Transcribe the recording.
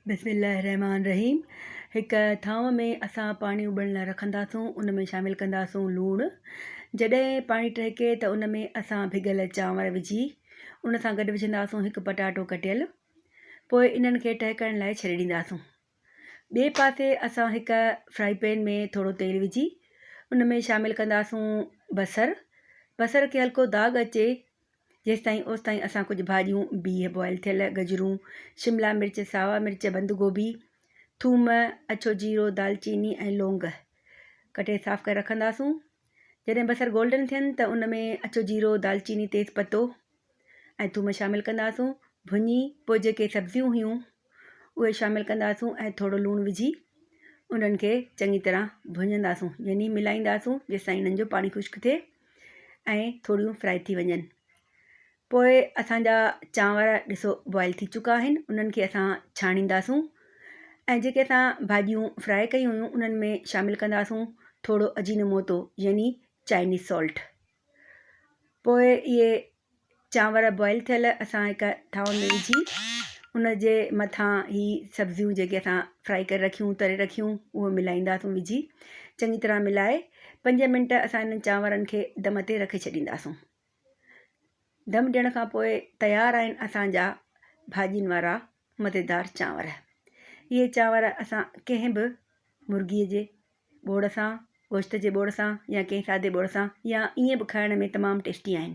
بسم الله الرحمٰن الرحيم هڪ ٿانو ۾ اسان پاڻي اٻڻ لاء رکنداسون ان ۾ شامل ڪنداسون لوڻ جڏهن پاڻي ٽهڪي ته ان ۾ اسان ڀڳل چانور وجهي ان سان گڏ وجهنداسون هڪ پٽاٽو ڪٽيل پوء انهن کي ٽهڪڻ لاء ڇڏي ڏينداسون ٻئي پاسي اسان هڪ فرائي پين ۾ ٿورو تيل وجهي ان ۾ شامل ڪنداسون بصر بصر کي هلڪو داغ اچي جيستائين اوستائين اسان ڪجهه ڀاڄيون، بيهه بوائل ٿيل، گجرون، شملا مرچ، ساوا مرچ، بند گوبي، ٿوم، اڇو جيرو، دالچيني ۽ لونگ ڪٽي صاف ڪري رکنداسون. جڏهن بصر گولڊن ٿين ته ان ۾ اڇو جيرو، دالچيني، تيز پتو ۽ ٿوم شامل ڪنداسون. ڀڃي پوء جيڪي سبزيون هيون اهي شامل ڪنداسون ۽ ٿورو لوڻ وجهي انهن کي چڱي طرح ڀڃنداسون يعني ملائينداسون جيستائين انهن جو پاڻي خشڪ ٿئي ۽ ٿوريون فرائي ٿي وڃن پوء اسانجا چانور ڏسو بوائل ٿي چڪا آهن انهن کي اسان ڇاڻينداسون ۽ جيڪي اسان ڀاڄيون فرائي ڪيون هيون انهن ۾ شامل ڪنداسون ٿورو اجينوموتو يعني چائنيز سالٽ پوء اهي چانور بوائل ٿيل اسان هڪ ٿانو ۾ وجهي ان جي مٿان هي سبزيون جيڪي اسان فرائي ڪري رکيون تري رکيون اهو ملائينداسون وجهي چڱي طرح ملائي پنج منٽ اسان انهن چانورن کي دم تي رکي ڇڏينداسون دم ڏيڻ کان پوء تيار آهن اسانجا ڀاڄين وارا مزيدار چانور اهي چانور اسان ڪنهن به مرغي جي ٻوڙ سان گوشت جي ٻوڙ سان يا ڪنهن سادي ٻوڙ سان يا ائين به کائڻ ۾ تمام ٽيسٽي آهن.